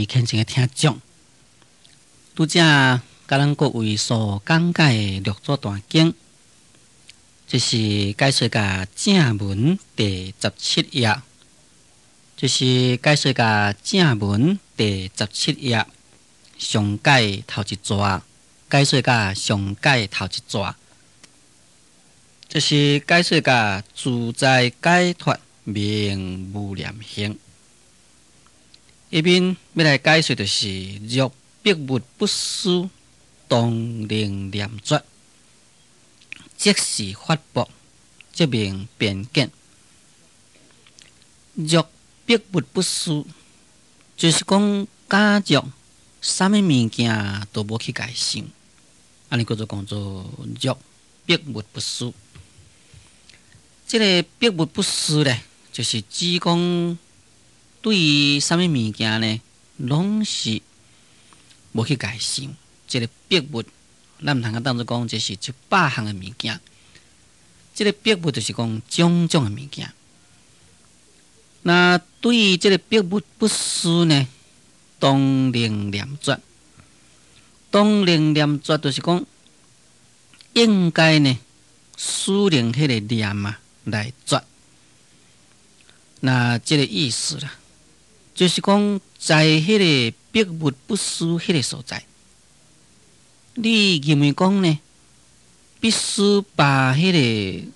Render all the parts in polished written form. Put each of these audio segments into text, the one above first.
虔誠的聽眾，拄才佮咱各位所講解的六祖壇經，這是解說甲正文第十七頁，這是解說甲正文第十七頁上解頭一逝，解說甲上解頭一逝，這是解說甲自在解脫名無念行。下面欲來解說就是若彼物不思，當能念絕，即是法縛，這名邊見。若彼物不思，就是講假若啥物物件都無去共想，按呢叫做講做若彼物不思。這个彼物不思咧，就是指講，對於啥物物件呢，攏是無去共想。這个彼物，咱毋通當做講這是一百項的物件。這个彼物就是講種種的物件。那對於這个彼物不思呢，當能念絕。當能念絕，就是講應該呢，使用彼个念啊來絕。那這个意思啦，就是講，在彼个彼物不思彼个所在，你認為講呢，必須把彼个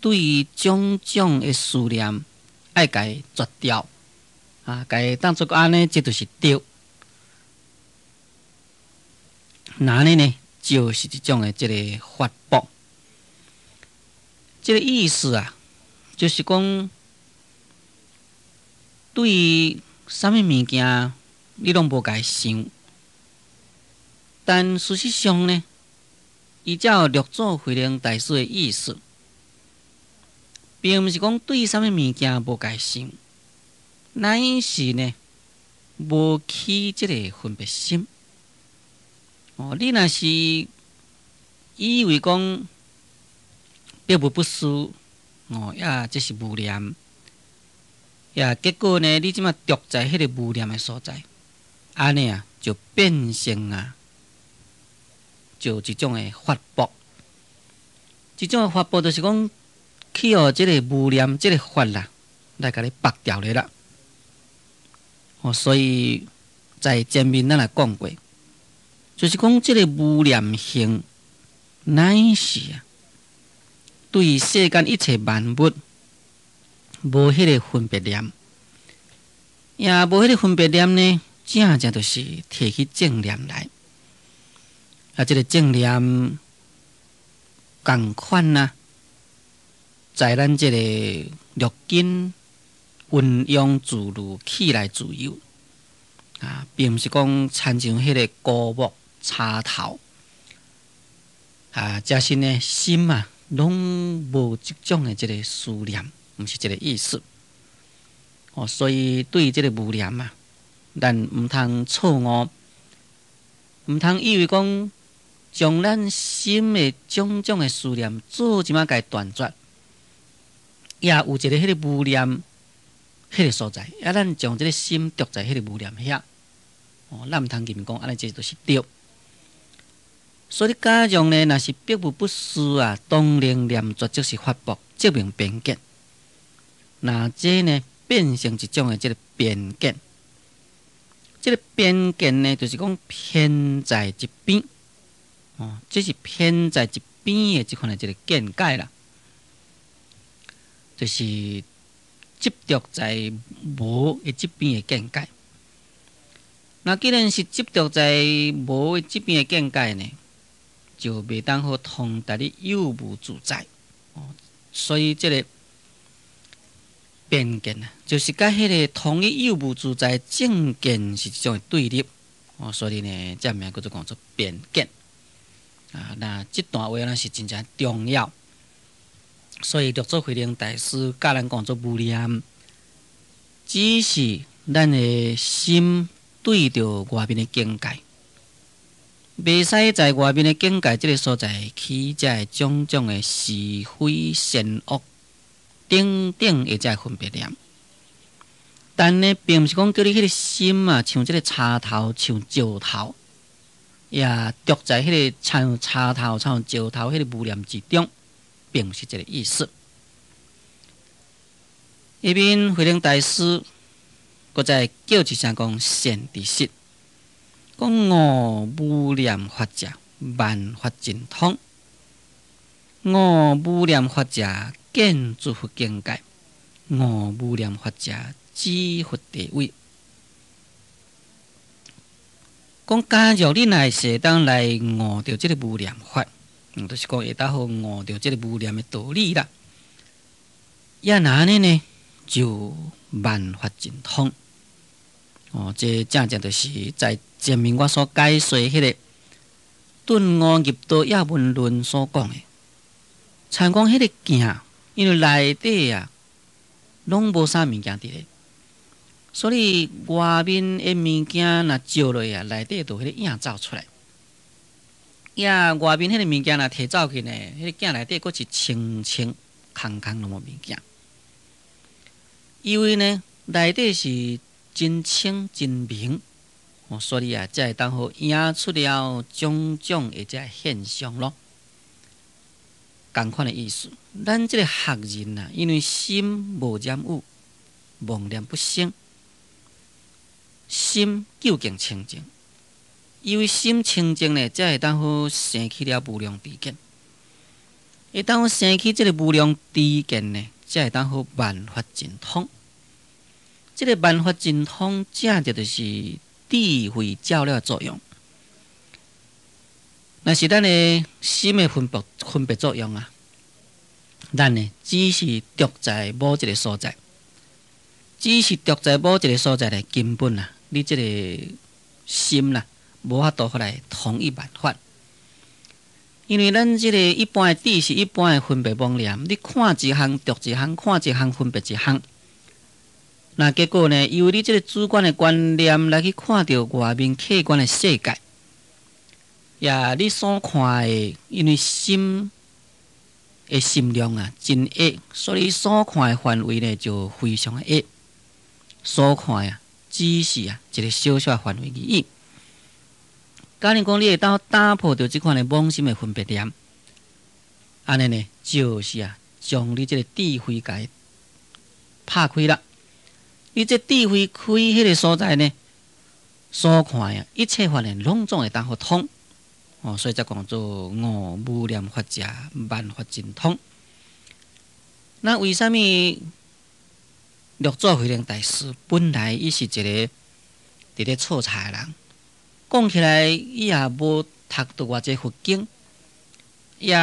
對於種種的思念愛共絕掉啊，共當做按呢，這就是對。那按呢呢，就是一種的這个法縛，這个意思啊，就是講對於啥物物件，你攏無共想，但事實上呢，依照六祖慧能大師的意思，並毋是講對啥物物件無共想，乃是呢無起這个分別心。哦，你若是以為講彼物不思，哦，呀，這是無念。呀，結果呢，你這馬著在彼个無念的所在，按呢啊，就變成啊，就一種的法縛。這種的法縛就是講，去予這个無念這个法啦，來共你縛牢咧啦。哦，所以在前面咱也講過，就是講這个無念行，乃是啊，對世間一切萬物，無彼个分別念，也無彼个分別念呢，正正就是提起正念來。啊，這个正念仝款啊，在咱這个六根運用自如，氣來自由啊，並毋是講親像彼个枯木插頭啊，這是呢心啊，攏無這種的這个思念。毋是這个意思，哦，所以對這个無念啊，咱毋通錯誤，毋通以為講將咱心的種種的思念做這馬共斷絕，也有一个彼个無念彼个所在，啊，咱將這个心著在彼个無念遐，哦，咱毋通認為講按呢這就是對。所以假若呢，若是彼物不思啊，當能念絕，就是法縛，這名邊見。那這呢變成一種的這个邊見，這个邊見呢，就是講偏在一邊，哦，這是偏在一邊的這款的這个見解啦，就是執著在無的這邊的見解。那既然是執著在無的這邊的見解呢，就袂當好通達你有無自在，哦，所以這个邊見啊，就是佮彼个統一有無自在正見是一種的對立哦，所以呢，這名叫做講做邊見啊。那這段話呢是真正重要，所以六祖慧能大師教咱講做無念，只是咱的心對著外面的境界，袂使在外面的境界這个所在起這个種種的是非善惡等等的這个分別念。但呢，並毋是講叫你彼个心啊，像這个柴頭，像石頭，也著在彼个像柴頭、像石頭彼个無念之中，並毋是這个意思。下面慧能大師閣再叫一聲講善知識，講悟無念法者，萬法盡通；悟無念法者，見諸佛境界；悟無念法者，知佛地位。講假若你若是會當來悟著這个無念法，就是講會當好悟著這个無念的道理啦。也若按呢呢，就萬法盡通。哦，這正正就是在前面我所解說彼个頓悟入道葉問論所講的，親講彼个鏡，因為內底啊，攏無啥物件佇咧，所以外面的物件若照落啊，內底就彼個影走出來。呀，外面彼個物件若提走去呢，彼个鏡內底閣是清清空空攏無物件。因為呢，內底是真清真明，哦，所以啊，才會當好影出了種種的這現象咯。仝款的意思，咱這个學人啊，因為心無染污，妄念不生，心究竟清淨。因為心清淨呢，才會當好生起了無量智見。會當好生起這个無量智見呢，才會當好萬法盡通。這个萬法盡通，正正就是智慧照了的作用。若是咱的心的分別作用啊，咱呢只是著在某一个所在，只是著在某一个所在咧，根本啊，你這个心啦，無法度來統一萬法。因為咱這个一般的知識、一般的分別妄念，你看一項著一項，看一項分別一項。那結果呢？由你這个主觀的觀念來去看著外面客觀的世界，呀，你所看的，因為心的心量啊真狹，所以所看的範圍呢就非常的狹。所看啊，只是啊一个小小的範圍而已。假如講你會當打破著這款的妄心的分別念，按呢呢，就是啊，將你這个智慧共拍開啦。你這智慧開彼个所在呢，所看啊，一切法呢，攏總會當予通哦，所以才講做悟無念法者，萬法盡通。那為啥物六祖慧能大師本來伊是一个佇咧採菜的人，講起來伊也無讀著偌濟佛經，也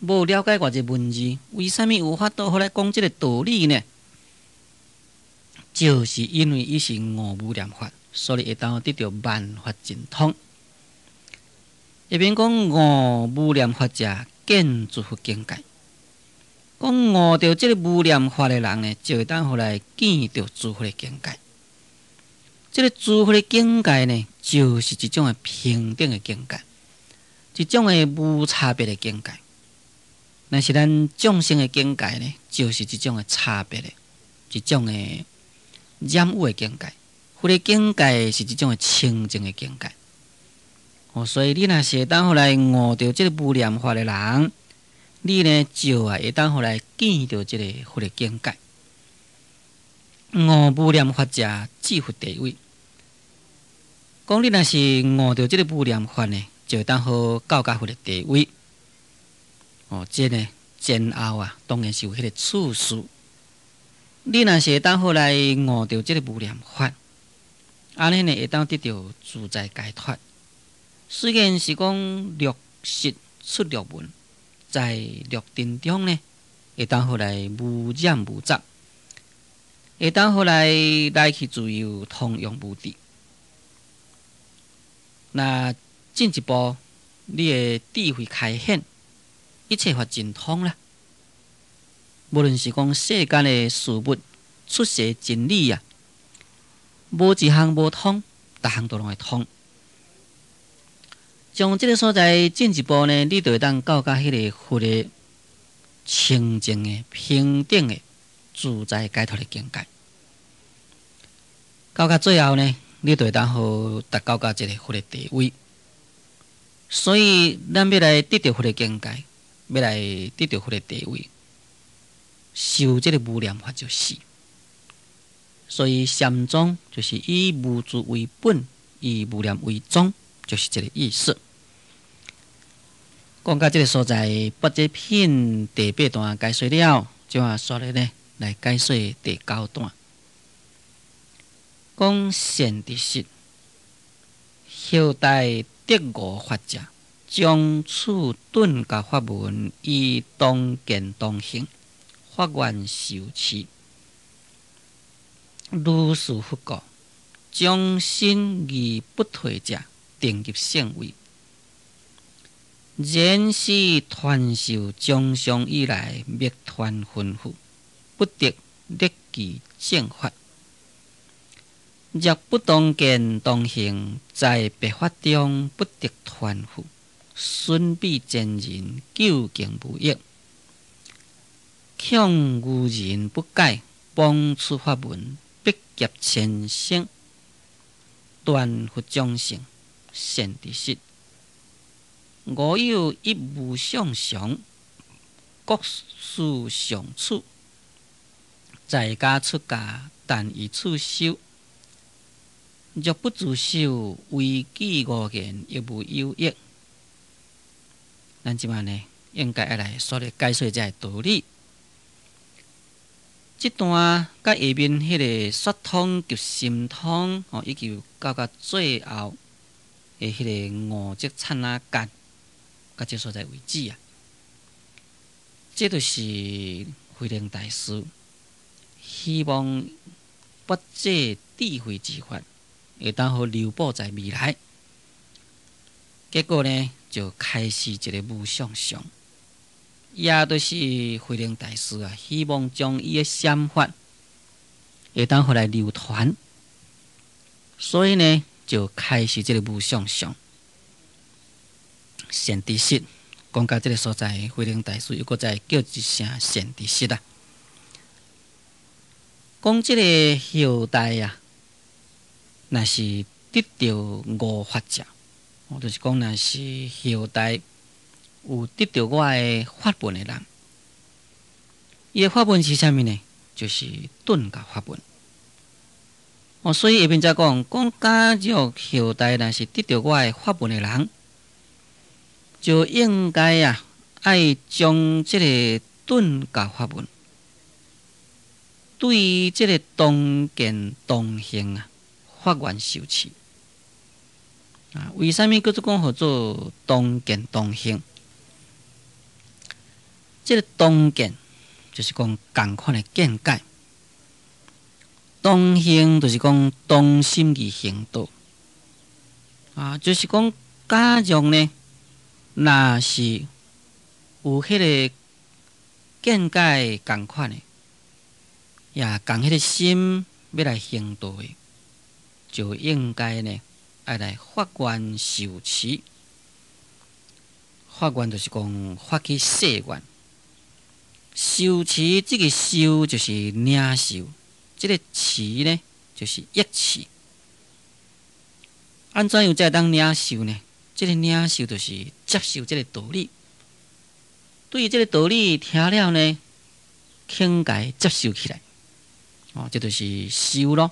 無了解偌濟文字，為啥物有法度予來講這个道理呢？就是因為伊是悟無念法，所以會當得著萬法盡通。下面講悟無念法者，見諸佛境界。講悟著這个無念法的人呢，就會當予來見著諸佛的境界。這个諸佛的境界呢，就是一種的平等的境界，一種的無差別的境界。若是咱眾生的境界呢，就是一種的差別的，一種的染污的境界。佛的境界是一種的清淨的境界。哦，所以你若是會當予來悟著這个無念法的人，你呢就啊會當予來見著這个佛的境界。悟無念法者，至佛地位。講你若是悟著這个無念法呢，就會當好到達佛的地位。哦，這呢前後啊，當然是有彼个次序。你若是會當好來悟著這个無念法，按呢呢會當得著自在解脫。雖然是講六識出六門，在六塵中呢，會當好來無染無雜，會當好來來去自由，通用無滯。那進一步，你的智慧開顯，一切法盡通啦。無論是講世間的事物、出世真理啊，無一項無通，逐項都攏會通。將這个所在進一步呢，你就會當到達彼个佛的清淨的、平等的、自在解脫的境界。到甲最後呢，你就會當予達到佮這个佛的地位。所以，咱欲來得著佛的境界，欲來得著佛的地位，修這个無念法就是。所以禪宗就是以無住為本，以無念為宗，就是這个意思。講到這个所在，八這品第八段解說了，這下煞來呢來解說第九段。講善知識，後代得五法者，將此頓覺法門以當見當行，發願受持。如是佛故，將身而不退者，定入聖位。然是傳授增上以來，密傳吩咐，不得略記正法。若不當見當行，在別法中不得傳付，損彼前人究竟無益。恐愚人不解，謗此法門，必劫千生，斷佛種性，善知識。吾有一無相常，國事上處，在家出家，但以此修。若不自修，為記吾言，亦無有益。咱這擺呢，應該愛來煞來解說這个道理。這段佮下面彼个說通及心通，吼，以及到佮最後的彼个五則剎那間，到這所在為止啊。這就是慧能大師希望拔這智慧之法，會當予流布在未來。結果呢，就開示一个無相相，也就是慧能大師啊，希望將伊的禪法會當予來流傳，所以呢，就開示這个無相相。善知識講到這个所在，慧能大師又閣再叫一聲善知識啊。講這个後代啊，若是得著五法者，就是講若是後代有得著我的法門的人，伊的法門是啥物呢？就是頓覺法門。哦，所以下面才講，講假若後代若是得著我的法門的人，就應該啊，愛將這个頓覺法門對這个當見當行啊，發願受持。啊，為啥物叫做講號做當見當行？這个當見就是講仝款的見解，當行就是講當心去行道。啊，就是講假若呢，若是有彼个見解仝款的，也仝彼个心欲來行道的，就應該呢，愛來發願受持。發願就是講發起誓願，受持這个受就是領受，這个持呢就是憶持。按怎樣才會當領受呢？這个領受就是接受這个道理，對這个道理聽了呢，肯共接受起來，哦，這就是修咯。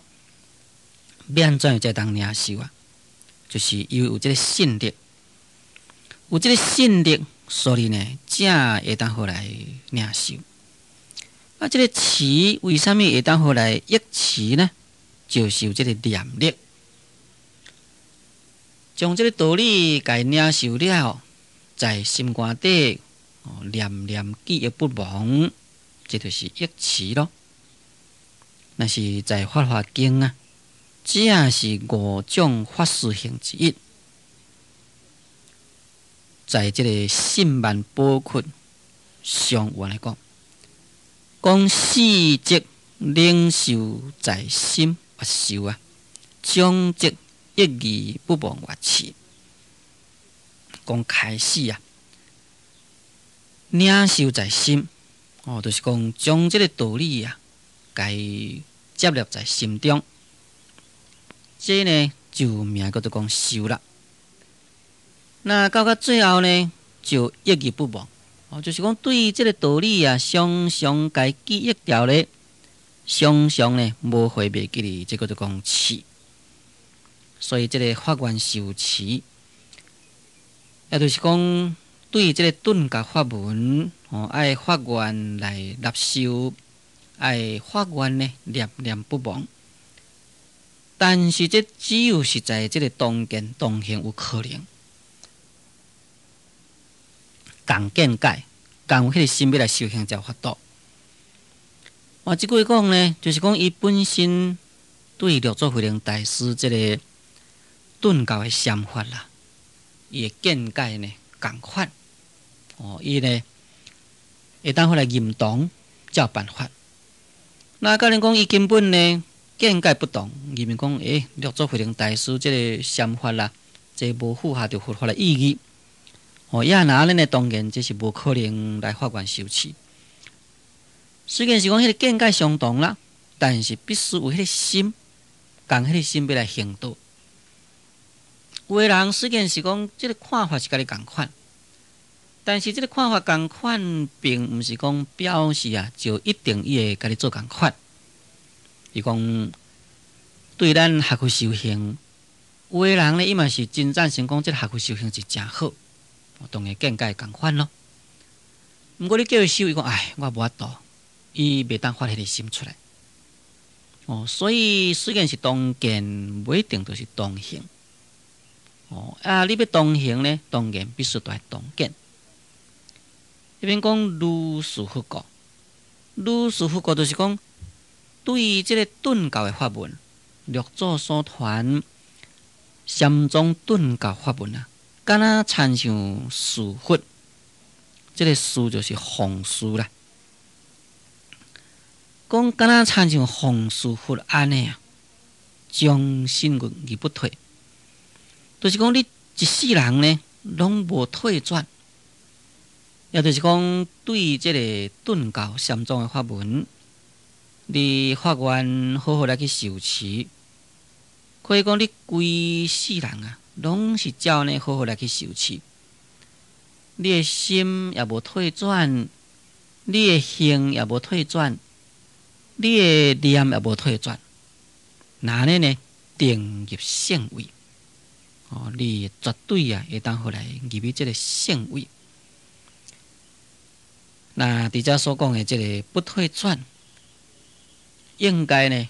欲按怎樣才會當領受啊？就是因為有這个信力，有這个信力，所以呢，才會當予來領受。啊，這个持為啥物會當予來憶持呢？就是有這个念力，將這个道理共領受了，在心肝底哦，念念記憶不忘，這就是憶持咯。若是在《法華經》啊，這是五種法師行之一，在這个信萬寶窟上有按呢講，講始則領受在心閱受啊，終則憶而不忘閱持。講開始啊，領受在心，哦，就是講將這个道理啊，共接納在心中。這呢就名叫做講修啦。那到到最後呢，就憶而不忘，哦，就是講對這个道理啊，常常共記憶牢咧，常常呢無會袂記得，這叫做講持。所以這个發願受持，也就是講對這个頓覺法門，哦，愛發願來納受，愛發願呢念念不忘。但是這只有是在這个當見當行有可能。仝見解，仝有彼个心欲來修行才有法度。換一句話講呢，就是講伊本身對六祖慧能大師這个頓教的禪法啦，伊的見解呢仝款，哦，伊呢會當予來認同才有辦法。那假如講伊根本呢見解不同，認為講六祖慧能大師這个禪法啦，這無符合著佛法的意義。哦，也若按呢，當然這是無可能來發願受持。雖然是講彼个見解相同啦，但是必須有彼个心，仝彼个心欲來行道。有的人雖然是講這个看法是佮你仝款，但是這个看法仝款，並毋是講表示啊，就一定伊會共你做仝款。伊講對咱學佛修行，有的人呢，伊嘛是真贊成講這个學佛修行是誠好。當然見解仝款咯。毋過你叫伊修，伊講唉，我無法度，伊袂當發彼个心出來。哦，所以雖然是同見，無一定就是同行。哦，啊，你欲同行呢，當然必須著愛同見。彼邊講如是佛故，如是佛故就是講對這个頓教的法門，六祖所傳禪宗頓教法門啊。敢若親像事佛，這个事就是奉事啦。講敢若親像奉事佛按呢啊，終身而不退，就是講你一世人呢，攏無退轉，也就是講對這个頓教禪宗的法門，你發願好好來去受持，可以講你規世人啊，攏是照呢好好來去受持，你的心也無退轉，你的行也無退轉，你的念也無退轉，那按呢呢？定入聖位，哦，你絕對啊會當予來入去這个聖位。那佇遮所講的這个不退轉，應該呢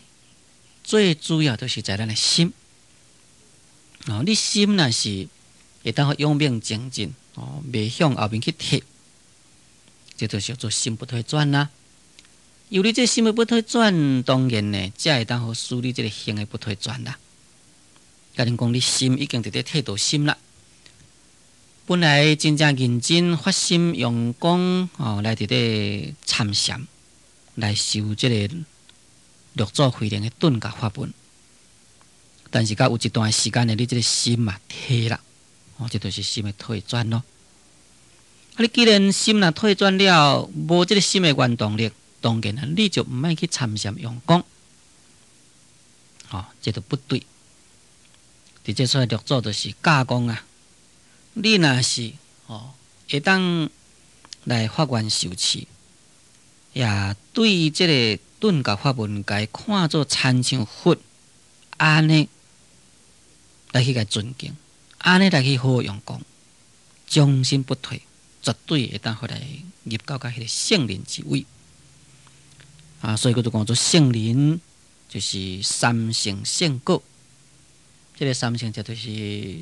最主要就是在咱的心。哦，你心若是會當予勇猛精進，哦，袂向後面去退，這就是叫做心不退轉啦。有你這心的不退轉，當然呢，才會當予使你這个行的不退轉啦。假如講你心已經佇咧退道心啦，本來真正認真發心用功哦，來佇咧參禪，來修這个六祖慧能的頓教法門。但是到有一段時間呢，你這个心嘛退啦，哦，這就是心的退轉咯。啊，你既然心若退轉了，無這个心的原動力，當然啊，你就毋愛去參禪用功，哦，這就不對。佇這出六祖就是教講啊，你若是哦，會當來發願受持，也對這个頓教法門，共伊看做親像佛按呢來去共尊敬，按呢來去好好用功，終身不退，絕對會當予來入到彼个聖人之位。啊，所以叫做講做聖人，就是三乘聖果。這个三乘就是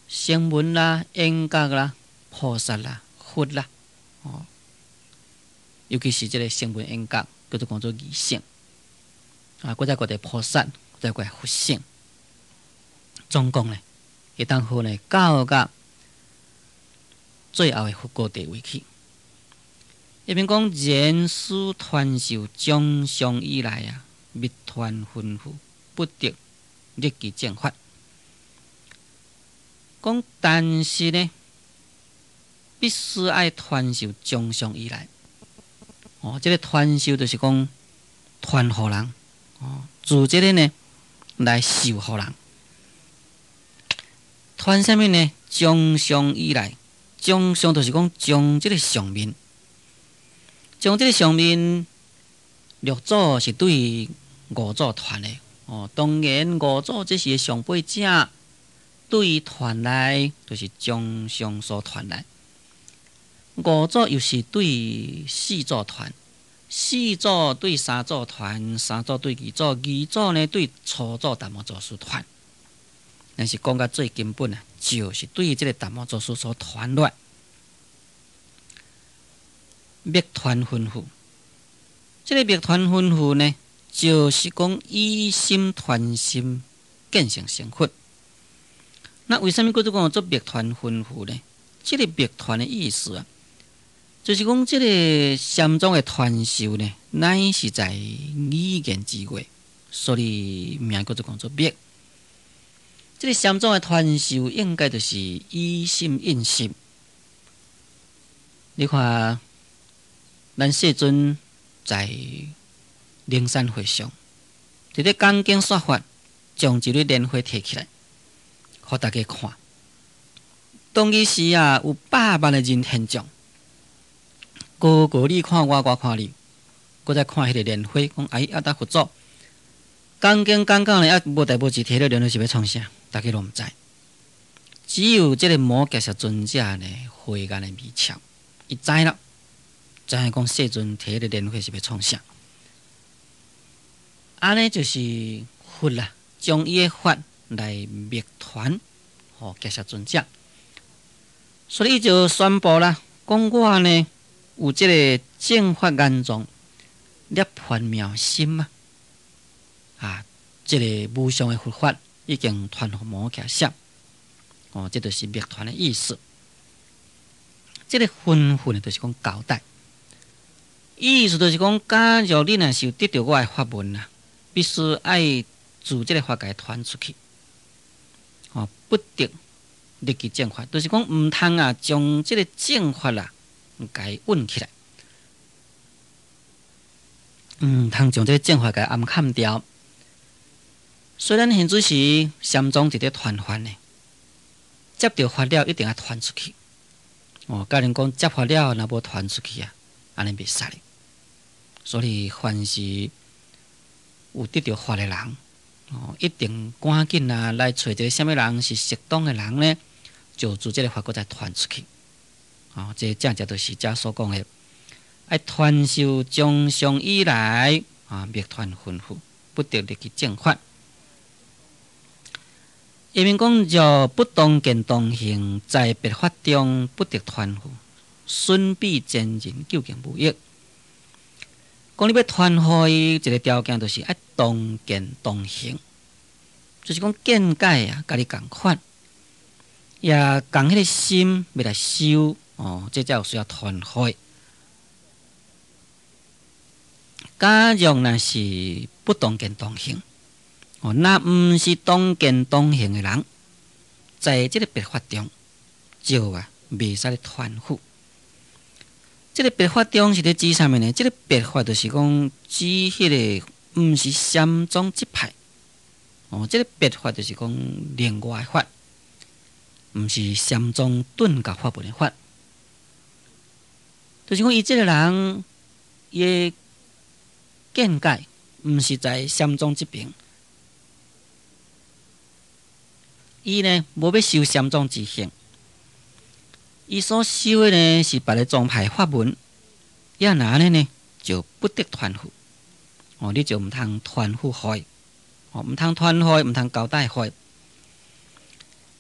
聲聞啦、緣覺啦、菩薩啦、佛啦，哦，尤其是這个聲聞緣覺，叫做講做二乘。啊，閣再閣個菩薩，再閣佛乘。總共呢，會當予呢到甲最後的佛果地位去。彼邊講然須傳授增上以來啊，密傳吩咐，不得逆其正法。講但是呢，必須愛傳授增上以來。哦，這个傳授就是講傳予人。哦，自這个呢，來授予人。傳啥物呢？將相以來，將相就是講將這个上面，將這个上面六祖是對五祖傳的哦。當然五祖這是上輩者，對傳來就是將相所傳來。五祖又是對四祖傳，四祖對三祖傳，三祖對二祖，二祖呢對初祖達摩祖師傳。但是講到最根本啊，就是對這个達摩祖師所傳來。密傳吩咐，這个密傳吩咐呢，就是講以心傳心，見性成佛。那為啥物閣做講做密傳吩咐呢？這个密傳的意思啊，就是講這个禪宗的傳授呢，乃是在語言之外，所以名閣做講做密。這个禪宗的傳授應該就是以心印心。你看，咱世尊在靈山會上，佇咧講經說法，將一蕊蓮花提起來，予大家看。當彼時啊，有百萬的人現象，個個你看我，我看你，閣再看彼个蓮花，講哎，啊，達佛祖講經講講咧，啊，無代無誌提咧蓮花是欲創啥？大家攏毋知。只有這个摩羯舍尊者呢，慧眼的微巧，伊知啦，知影講世尊提彼个蓮花是欲創啥？按呢就是佛啦，將伊的法來密傳，予迦葉尊者。所以伊就宣布啦，講我呢有這个正法眼藏，涅槃妙心啊，啊，這个無上的佛法已經傳予摩羯舍，哦，這就是密傳的意思。這个吩咐呢，就是講交代，意思就是講，假如你若是有得著我的法門啊，必須愛自這个法共伊傳出去，哦，不得匿其正法，就是講毋通啊，將這个正法啊，共伊隱起來，毋通將這个正法共伊掩崁掉。雖然現陣時禪宗佇咧傳法呢，接著法了一定愛傳出去。哦，假如講接法了，若無傳出去啊，按呢袂使。所以凡是有得著法的人，哦，一定趕緊啊來揣一个啥物人是適當的人呢，就自這个法閣再傳出去。哦，這正正就是遮所講的，愛傳授將相以來啊，密傳吩咐，不得匿其正法。下面講若不同見同行，在別法中不得傳付，損彼前人究竟無益。講你欲傳予伊一个條件，就是愛同見同行，就是講見解啊，佮你仝款，也仝彼个心欲來修哦，這才有需要傳予。假如若是不同見同行，哦，若毋是同見同行的人，在這个別法中，就啊袂使咧傳付。這个別法中是咧指啥物呢？這个別法就是講指彼个毋是禪宗這派。哦，這个別法就是講另外的法，毋是禪宗頓教法門的法。就是講伊這个人，伊的見解毋是在禪宗這邊。伊呢無欲修禪宗之行，伊所修的呢是別个宗派法門，也若按呢呢就不得傳付。哦，你就毋通傳付予伊，哦，毋通傳予伊，毋通交代予伊。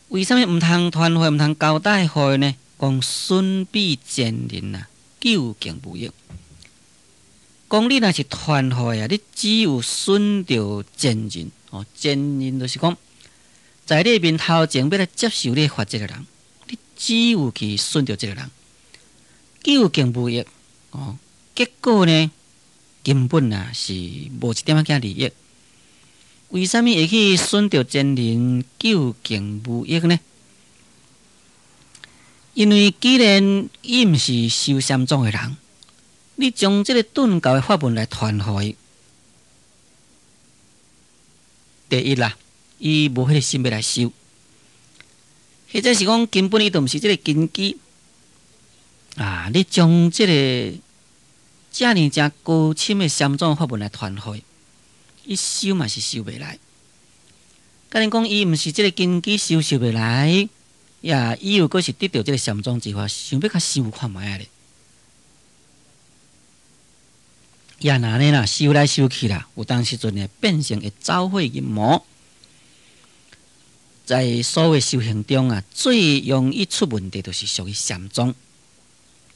為啥物毋通傳予伊，毋通交代予伊呢？講損彼前人啊，究竟無益。講你若是傳予伊啊，你只有損著前人。哦，前人就是講，在你面頭前欲來接受你法這个人，你只有去損著這个人，究竟無益。哦，結果呢，根本啊是無一點仔仔利益。為啥物會去損著前人究竟無益呢？因為既然伊毋是修禪宗的人，你將這个頓教的法門來傳予伊，第一啦，伊無彼个心欲來修，或者是講根本伊就毋是這个根基啊！你將這个遮爾正高深的禪宗法門來傳予伊，伊修嘛是修袂來。假如講伊毋是這个根基修修袂來，呀，伊又閣是得著這个禪宗之法，想欲較修看覓仔咧。也若按呢啦，修來修去啦，有當時陣會變成會走火入魔。在所有修行中啊，最容易出問題就是屬於禪宗。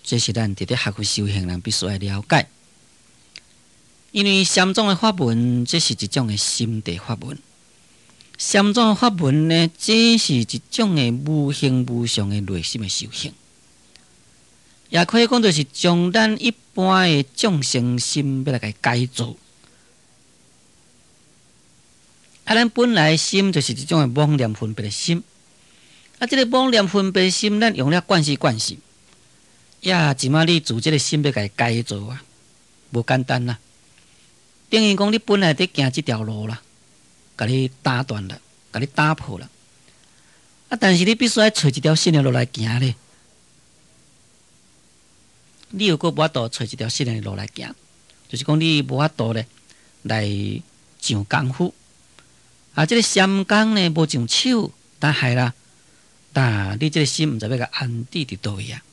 這是咱佇咧學佛修行人必須愛了解。因為禪宗的法門，這是一種的心地法門。禪宗的法門呢，這是一種的無形無相的內心的修行。也可以講，就是將咱一般的眾生心欲來共伊改造。啊，咱本來心就是一種的妄念分別的心。啊，這个妄念分別心，咱用了慣勢慣勢。呀，這馬你自這个心欲共伊改造啊，無簡單啦。等於講，你本來佇行這條路啦，共你打斷了，共你打破了。啊，但是你必須愛揣一條新的路來行咧。你又閣無法度揣一條新的路來行，就是講你無法度咧來上功夫。啊，這个禪功呢無上手，但係啦，但你這个心毋知欲共安置佇佗位啊。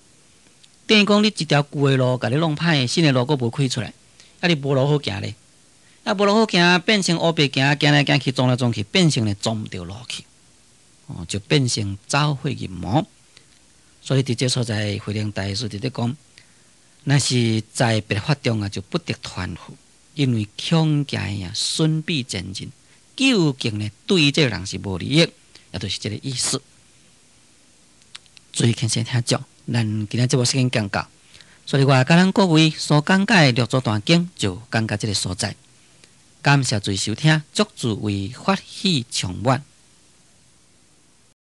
等於講你一條舊的路共你弄歹，新的路閣無開出來，啊，你無路好行咧。啊，無路好行，變成烏白行，行來行去，撞來撞去，變成咧撞毋著路去，哦，就變成走火入魔。所以佇這所在，慧能大師佇咧講，若是在別法中啊，就不得傳付，因為恐驚啊損彼前進，究竟呢對這个人是無利益，也就是這个意思。注意聽先聽講，咱今仔節目時間講到，所以我共咱各位所講解的六祖壇經就講到這个所在。感謝諸位收聽，祝諸位法喜充滿。